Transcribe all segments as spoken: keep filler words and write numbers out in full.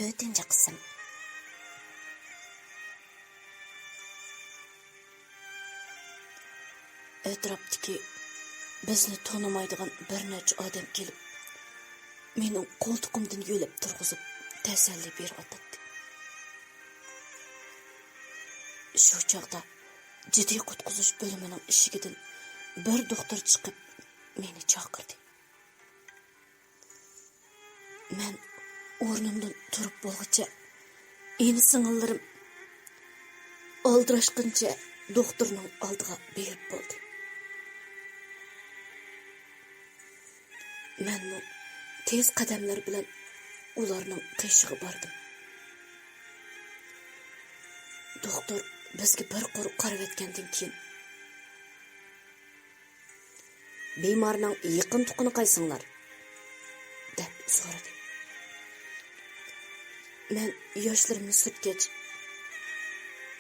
تۆتىنچى قىسىم. ئەتراپتىكى بىزنى تونۇمايدىغان بىر نەچچە ئادەم كېلىپ، مېنىڭ قولتۇقۇمدىن يۆلەپ تۇرغۇزۇپ، تەسەللى بېرىۋاتاتتى. شۇ چاغدا جىددىي قۇتقۇزۇش بۆلۈمىنىڭ ئىشىكىدىن بىر دوختۇر چىقىپ، مېنى چاقىردى. مەن ئورنۇمدىن تۇرۇپ بولغۇچە، ئىنى-سىڭىللىرىم ئالدىراشقىنىچە دوختۇرنىڭ ئالدىغا بېرىپ بولدى. مەنمۇ تېز قەدەملەر بىلەن ئۇلارنىڭ قېشىغا باردىم. دوختۇر بىزگە بىر قۇر قارىۋەتكەندىن كېيىن، «بىمارنىڭ يېقىن تۇغقىنى قايسىڭلار؟» دەپ سورىدى. مەن ياشلىرىمنى سۈرتكەچ،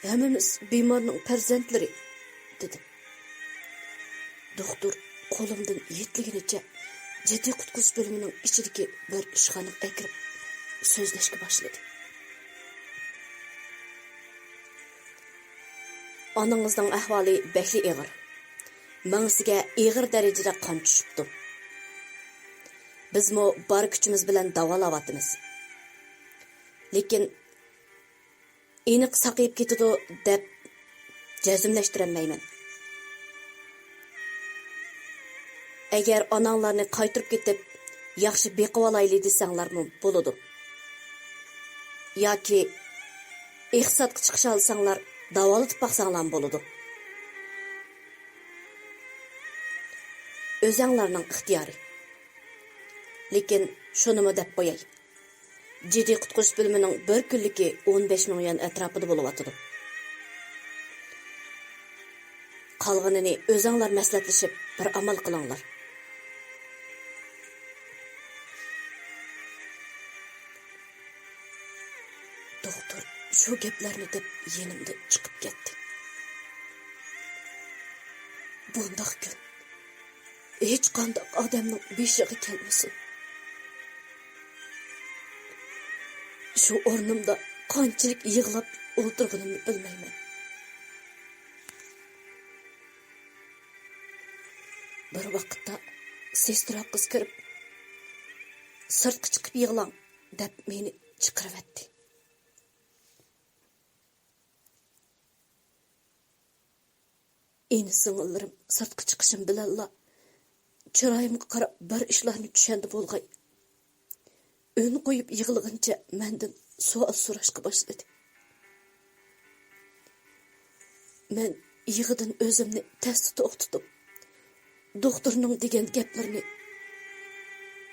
«ھەممىمىز بىمارنىڭ پەرزەنتلىرى» دېدىم. دوختۇر قولۇمدىن يېتىلىگىنىچە جىددىي قۇتقۇزۇش بۆلۈمىنىڭ ئىچىدىكى بىر ئىشخانىغا ئەكىرىپ سۆزلەشكە باشلىدى. «ئانىڭىزنىڭ ئەھۋالى بەكلا ئېغىر. مېڭىسىگە ئېغىر دەرىجىدە قان چۈشۈپتۇ. بىزمۇ بار كۈچىمىز بىلەن داۋالاۋاتىمىز. لېكىن ئېنىق ساقىيىپ كېتىدۇ دەپ جەزملەشتۈرەلمەيمەن. ئەگەر ئاناڭلارنى قايتۇرۇپ كېتىپ، ياخشى بېقىۋالايلى دېسەڭلارمۇ بولىدۇ. ياكى ئىقتىسادقا چىقىشالىساڭلار، داۋالىتىپ باقساڭلارمۇ بولىدۇ. ئۆزەڭلارنىڭ ئىختىيارى. لېكىن شۇنىمۇ دەپ قوياي، جىددىي قۇتقۇزۇش بۆلۈمىنىڭ بىر كۈنلۈكى ئون بەش مىڭ يۈەن ئەتراپىدا بولۇۋاتىدۇ. قالغىنىنى ئۆزەڭلار مەسلىھەتلىشىپ بىر ئامال قىلىڭلار.» دوختۇر شۇ گەپلەرنى دەپ يېنىمدىن چىقىپ كەتتى. بۇنداق كۈن ھېچقانداق ئادەمنىڭ بېشىغا كەلمىسۇن. شۇ ئورنۇمدا قانچىلىك يىغلاپ ئولتۇرغىنىمنى بىلمەيمەن. بىر ۋاقىتتا سېسترا قىز كىرىپ، «سىرتقا چىقىپ يىغلاڭ» دەپ مېنى چىقىرىۋەتتى. ئىنى-سىڭىللىرىم سىرتقا چىقىشىم بىلەنلا، چىرايىمغا قاراپ بىر ئىشلارنى چۈشەندى بولغاي، ئۈن قويۇپ يىغلىغىنىچە مەندىن سوئال سوراشقا باشلىدى. مەن يىغىدىن ئۆزۈمنى تەستە توختىتىپ، دوختۇرنىڭ دېگەن گەپلىرىنى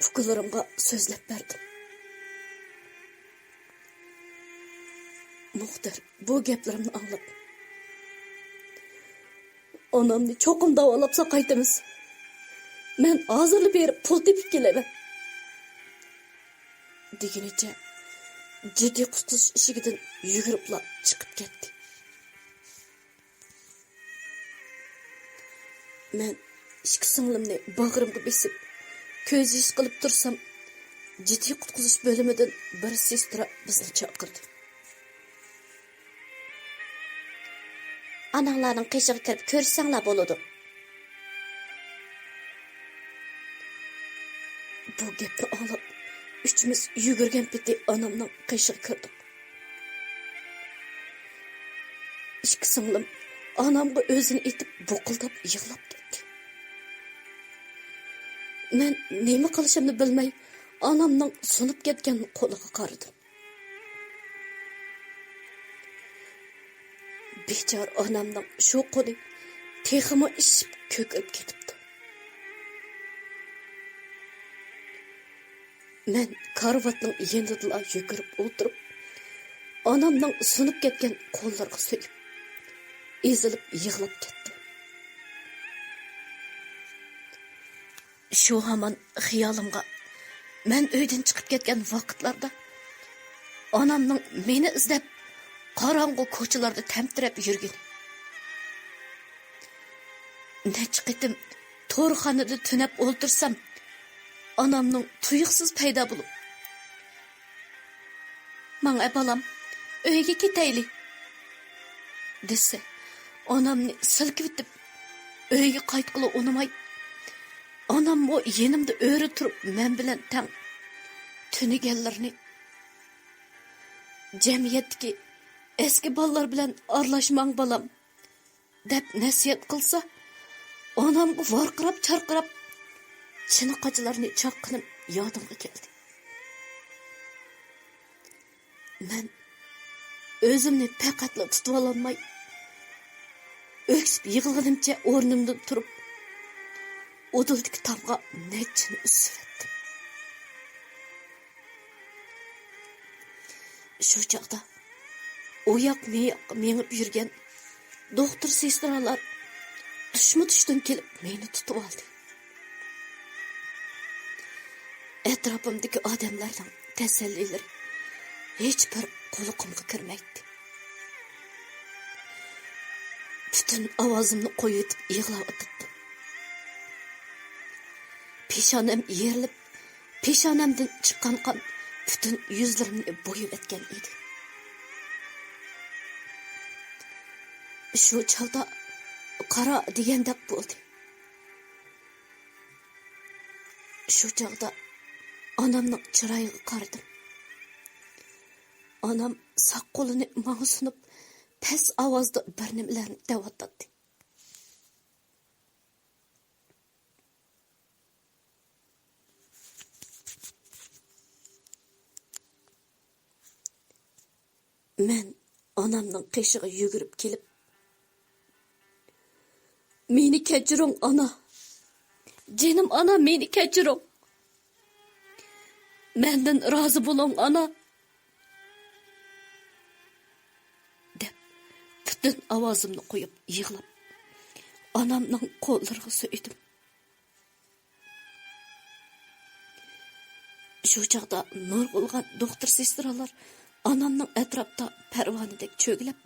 ئۇكىلىرىمغا سۆزلەپ بەردىم. مۇختەر بۇ گەپلىرىمنى ئاڭلاپ، «ئانامنى چوقۇم داۋالاپ ساقايتىمىز. مەن ھازىرلا بېرىپ پۇل تېپىپ كېلىمەن» دېگىنىچە، جىددىي قۇتقۇزۇش ئىشىكىدىن يۈگۈرۈپلا چىقىپ كەتتى. مەن ئىككى سىڭلىمنى باغرىمغا بېسىپ، كۆز يېشى قىلىپ تۇرسام، جىددىي قۇتقۇزۇش بۆلۈمىدىن بىر سېسترا بىزنى چاقىردى. «ئاناڭلارنىڭ قېشىغا كىرىپ كۆرۈشسەڭلار بولىدۇ.» بۇ گەپنى ئاڭلاپ، ئۈچىمىز يۈگۈرگەن پېتى ئانامنىڭ قېشىغا كىردۇق. ئىككى سىڭلىم ئانامغا ئۆزىنى ئېتىپ، بۇقۇلداپ يىغلاپ كەتتى. مەن نېمە قىلىشىمنى بىلمەي، ئانامنىڭ سۇنۇپ كەتكەن قولىغا قارىدىم. بىچارە ئانامنىڭ شۇ قولى تېخىمۇ ئىششىپ، كۆكىرىپ كېتىپتۇ. مەن كارىۋاتنىڭ يېنىدىلا يۈگۈرۈپ ئولتۇرۇپ، ئانامنىڭ سۇنۇپ كەتكەن قوللىرىغا سۆيۈپ، ئېزىلىپ يىغلاپ كەتتىم. شۇ ھامان خىيالىمغا مەن ئۆيدىن چىقىپ كەتكەن ۋاقىتلاردا ئانامنىڭ مېنى ئىزدەپ قاراڭغۇ كوچىلاردا تەمتىرەپ يۈرگىنى، نەچچە قېتىم تورخانىدا تۈنەپ ئولتۇرسام، ئانامنىڭ تۇيۇقسىز پەيدا بولۇپ، «ماڭە بالام، ئۆيگە كېتەيلى» دېسە، ئانامنى سىلكىۋېتىپ، ئۆيگە قايتقىلى ئۇنىماي، ئاناممۇ يېنىمدا ئۆرە تۇرۇپ مەن بىلەن تەڭ تۈنىگەنلىرىنى، «جەمئىيەتتىكى ئەسكى بالىلار بىلەن ئارىلاشماڭ، بالام» دەپ نەسىھەت قىلسا، ئانامغا ۋارقىراپ-چارقىراپ چىنە قاچىلارنى چاققىنىم يادىمغا كەلدى. مەن ئۆزۈمنى پەقەتلا تۇتۇۋالالماي، ئۆكسۈپ يىغلىغىنىمچە ئورنۇمدىن تۇرۇپ، ئۇدۇلدىكى تامغا نەچچىنى ئۈسۈۋەتتىم. شۇ چاغدا ئۇ ياق مېياققا مېڭىپ يۈرگەن دوختۇر سېسترالار تۇشمۇ تۇشتىن كېلىپ مېنى تۇتۇۋالدى. ئەتراپىمدىكى ئادەملەرنىڭ تەسەللىلىرى ھېچبىر قۇلىقىمغا كىرمەيتتى. پۈتۈن ئاۋازىمنى قويۇۋېتىپ يىغلاۋاتاتتىم. پېشانەم يېرىلىپ، پېشانەمدىن چىققان قان پۈتۈن يۈزلىرىمنى بويىۋەتكەن ئىدى. شۇ چاغدا «قارا» دېگەندەك بولدى. شۇ چاغدا ئانامنىڭ چىرايىغا قارىدىم. ئانام ساق قولىنى ماڭا سۇنۇپ، پەس ئاۋازدا بىر نېمىلەرنى دەۋاتاتتى. مەن ئانامنىڭ قېشىغا يۈگۈرۈپ كېلىپ، «مېنى كەچۈرۈڭ، ئانا! جېنىم ئانا، مېنى كەچۈرۈڭ! مەندىن رازى بولۇڭ، ئانا!» دەپ، پۈتۈن ئاۋازىمنى قويۇپ يىغلاپ، ئانامنىڭ قوللىرىغا سۆيدۈم. شۇ چاغدا نۇرغۇنلىغان دوختۇر سېسترالار ئانامنىڭ ئەتراپىدا پەرۋانىدەك چۆگىلەپ،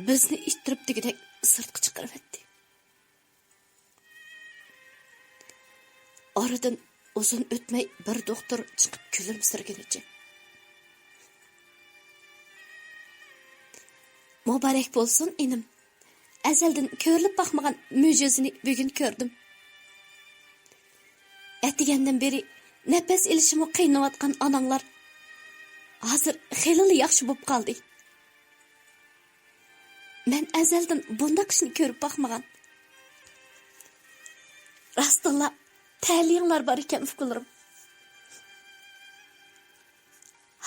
بىزنى ئىتتىرىپ دېگۈدەك سىرتقا چىقىرىۋەتتى. ئارىدىن ئۇزۇن ئۆتمەي بىر دوختۇر چىقىپ كۈلۈمسىرىگىنىچە، «مۇبارەك بولسۇن، ئىنىم! ئەزەلدىن كۆرۈلۈپ باقمىغان مۆجىزىنى بۈگۈن كۆردۈم. ئەتىگەندىن بېرى نەپەس ئېلىشىمۇ قىينىلىۋاتقان ئاناڭلار ھازىر خېلىلا ياخشى بولۇپ قالدى. مەن ئەزەلدىن بۇنداق ئىشنى كۆرۈپ باقمىغان. راستتىنلا تەلىيىڭلار بار ئىكەن، ئۇكىلىرىم.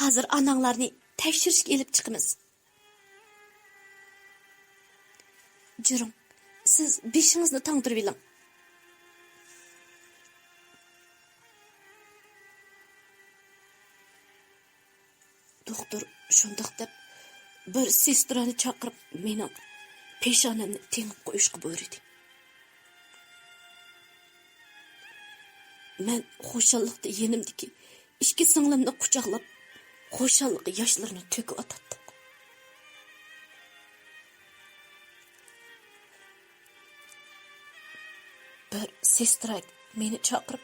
ھازىر ئاناڭلارنى تەكشۈرۈشكە ئېلىپ چىقىمىز. جۈرۈڭ، سىز بېشىڭىزنى تاڭدۇرۇۋېلىڭ.» دوختۇر شۇنداق دەپ، بىر سېسترانى چاقىرىپ، مېنىڭ پېشانەمنى تېڭىپ قويۇشقا بۇيرۇدى. مەن خۇشاللىقتا يېنىمدىكى ئىككى سىڭلىمنى قۇچاقلاپ، خۇشاللىق ياشلىرىنى تۆكۈۋاتاتتۇق. بىر سېسترا مېنى چاقىرىپ،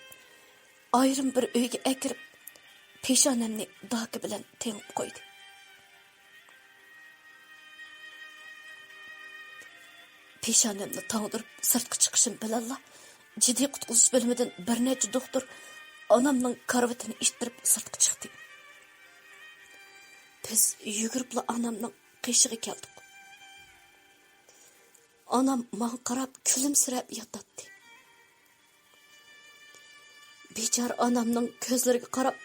ئايرىم بىر ئۆيگە ئەكىرىپ، پېشانەمنى داكا بىلەن تېڭىپ قويدى. پېشانەمنى تاڭدۇرۇپ سىرتقا چىقىشىم بىلەنلا، جىددىي قۇتقۇزۇش بۆلۈمىدىن بىر نەچچە دوختۇر ئانامنىڭ كارىۋىتىنى ئىتتىرىپ سىرتقا چىقتى. بىز يۈگۈرۈپلا ئانامنىڭ قېشىغا كەلدۇق. ئانام ماڭا قاراپ كۈلۈمسىرەپ ياتاتتى. بىچارە ئانامنىڭ كۆزلىرىگە قاراپ،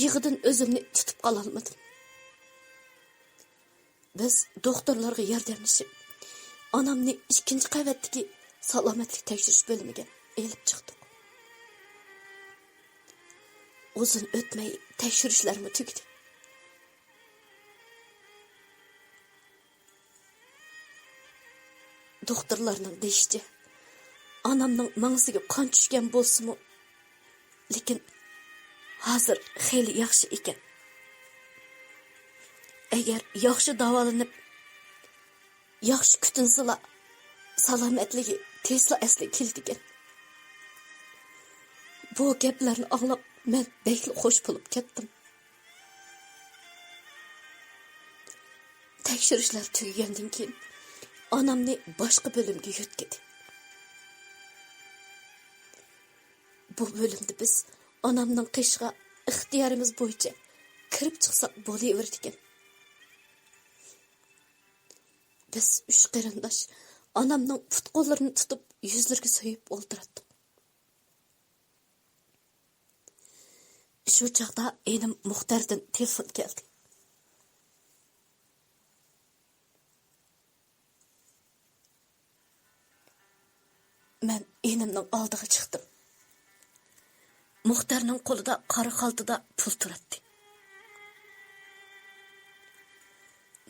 يىغىدىن ئۆزۈمنى تۇتۇپ قالالمىدىم. بىز دوختۇرلارغا ياردەملىشىپ، ئانامنى ئىككىنچى قەۋەتتىكى سالامەتلىك تەكشۈرۈش بۆلۈمىگە ئېلىپ چىقتۇق. ئۇزۇن ئۆتمەي تەكشۈرۈشلەرمۇ تۈگىدى. دوختۇرلارنىڭ دېيىشىچە، ئانامنىڭ مېڭىسىگە قان چۈشكەن بولسىمۇ، لېكىن ھازىر خېلى ياخشى ئىكەن. ئەگەر ياخشى داۋالىنىپ، ياخشى كۈتۈنسىلا، سالامەتلىكى تېزلا ئەسلىگە كېلىدىكەن. بۇ گەپلەرنى ئاڭلاپ، مەن بەكلا خوش بولۇپ كەتتىم. تەكشۈرۈشلەر تۈگىگەندىن كېيىن، ئانامنى باشقا بۆلۈمگە يۆتكىدى. بۇ بۆلۈمدە بىز ئانامنىڭ قېشىغا ئىختىيارىمىز بويىچە كىرىپ چىقساق بولۇۋېرىدىكەن. بىز ئۈچ قېرىنداش ئانامنىڭ پۇت-قوللىرىنى تۇتۇپ، يۈزلىرىگە سۆيۈپ ئولتۇراتتۇق. شۇ چاغدا ئىنىم مۇختەردىن تېلېفون كەلدى. مەن ئىنىمنىڭ ئالدىغا چىقتىم. مۇختەرنىڭ قولىدا قارا خالتىدا پۇل تۇراتتى.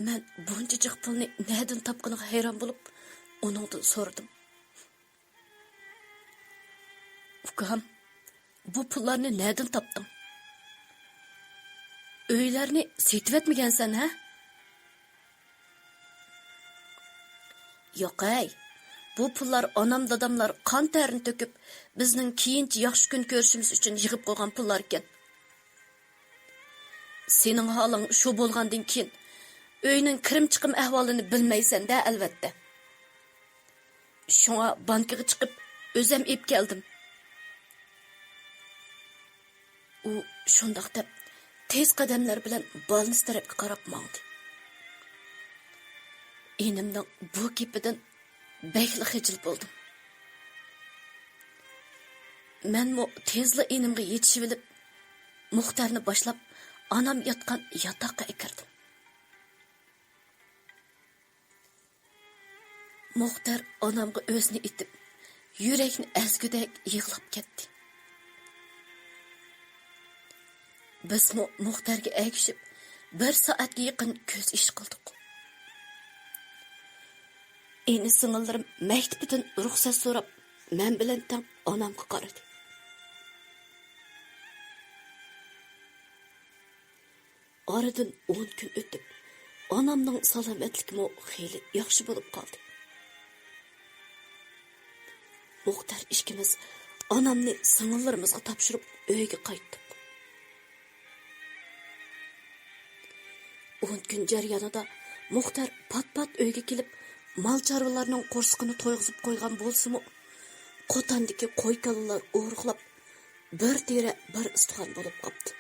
مەن بۇنچە جىق پۇلنى نەدىن تاپقىنىغا ھەيران بولۇپ، ئۇنىڭدىن سورىدىم. ئۇكام، بۇ پۇللارنى نەدىن تاپتىڭ؟ ئۆيلەرنى سېتىۋەتمىگەنسەن، ھە؟ ياقەي، بۇ پۇللار ئانام داداملار قان تەرىنى تۆكۈپ، بىزنىڭ كېيىنچە ياخشى كۈن كۆرۈشىمىز ئۈچۈن يىغىپ قويغان پۇللار ئىكەن. سېنىڭ ھالىڭ شۇ بولغاندىن كېيىن، ئۆينىڭ كىرىم چىقىم ئەھۋالىنى بىلمەيسەن-دە، ئەلۋەتتە. شۇڭا بانكىغا چىقىپ، ئۆزۈم ئېلىپ كەلدىم. ئۇ شۇنداق دەپ، تېز قەدەملەر بىلەن بالنىس تەرەپكە قاراپ ماڭدى. ئىنىمنىڭ بۇ گېپىدىن بەكلا خىجىل بولدۇم. مەنمۇ تېزلا ئىنىمغا يېتىشىۋېلىپ، مۇختەرنى باشلاپ، ئانام ياتقان ياتاققا ئەكىردىم. مۇختەر ئانامغا ئۆزىنى ئېتىپ، يۈرەكنى ئەزگۈدەك يىغلاپ كەتتى. بىزمۇ مۇختەرگە ئەگىشىپ، بىر سائەتكە يېقىن كۆز ئېش قىلدۇق. ئىنى-سىڭىللىرىم مەكتىپىدىن رۇخسەت سوراپ، مەن بىلەن تەڭ ئانامغا قارىدى. ئارىدىن ئون كۈن ئۆتۈپ، ئانامنىڭ سالامەتلىكىمۇ خېلى ياخشى بولۇپ قالدى. مۇختەر ئىككىمىز ئانامنى سىڭىللىرىمىزغا تاپشۇرۇپ، ئۆيگە قايتتۇق. ئون كۈن جەريانىدا مۇختەر پات-پات ئۆيگە كېلىپ، مال-چارۋىلارنىڭ قورسىقىنى تويغۇزۇپ قويغان بولسىمۇ، قوتاندىكى قوي-كالىلار ئورۇقلاپ، بىر تېرە، بىر ئۇستىخان بولۇپ قاپتۇ.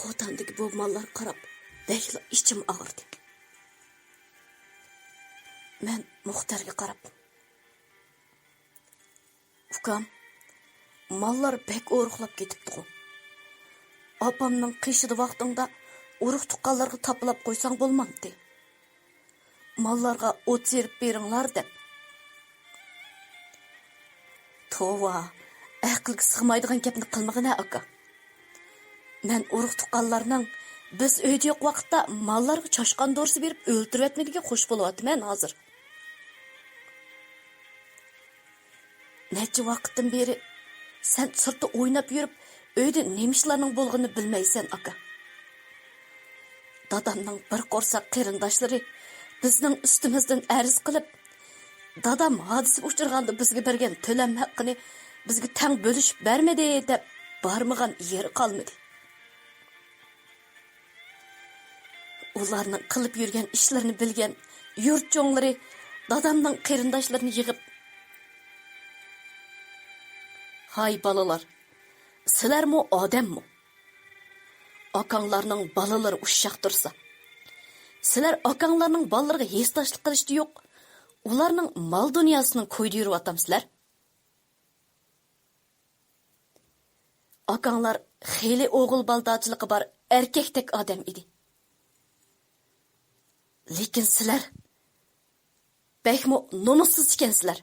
قوتاندىكى بۇ ماللارغا قاراپ، بەكلا ئىچىم ئاغرىدى. مەن مۇختەرگە قاراپ، ئۇكام، ماللار بەك ئورۇقلاپ كېتىپتىغۇ. ئاپامنىڭ قېشىدا ۋاقتىڭدا ئۇرۇق-تۇغقانلارغا تاپىلاپ قويساڭ بولمامتى؟ ماللارغا ئوت سېرىپ بېرىڭلار دەپ. توۋا، ئەقىلگە سىغمايدىغان گەپنى قىلمىغىنە، ئاكا. مەن ئۇرۇق-تۇغقانلارنىڭ بىز ئۆيدە يوق ۋاقىتتا ماللارغا چاشقان دورىسى بېرىپ ئۆلتۈرۈۋەتمىكىگە خوش بولۇۋاتىمەن ھازىر. نەچچە ۋاقىتتىن بېرى سەن سىرتتا ئويناپ يۈرۈپ، ئۆيدە نېمە ئىشلارنىڭ بولغىنىنى بىلمەيسەن، ئاكا. دادامنىڭ بىر قورساق قېرىنداشلىرى بىزنىڭ ئۈستىمىزدىن ئەرز قىلىپ، دادام ھادىسىگە ئۇچرىغاندا بىزگە بەرگەن تۆلەم ھەققىنى بىزگە تەڭ بۆلۈشۈپ بەرمىدى، دەپ بارمىغان يېرى قالمىدى. ئۇلارنىڭ قىلىپ يۈرگەن ئىشلىرىنى بىلگەن يۇرت چوڭلىرى دادامنىڭ قېرىنداشلىرىنى يىغىپ، ھاي بالىلار، سىلەرمۇ ئادەممۇ؟ ئاكاڭلارنىڭ بالىلىرى ئۇششاق تۇرسا، سىلەر ئاكاڭلارنىڭ بالىلىرىغا ھېسداشلىق قىلىشتا يوق، ئۇلارنىڭ مال-دۇنياسىنىڭ كويىدا يۈرۈۋاتامسىلەر؟ ئاكاڭلار خېلى ئوغۇل بالىدارچىلىقى بار ئەركەكتەك ئادەم ئىدى. لېكىن سىلەر بەكمۇ نومۇسسىز ئىكەنسىلەر.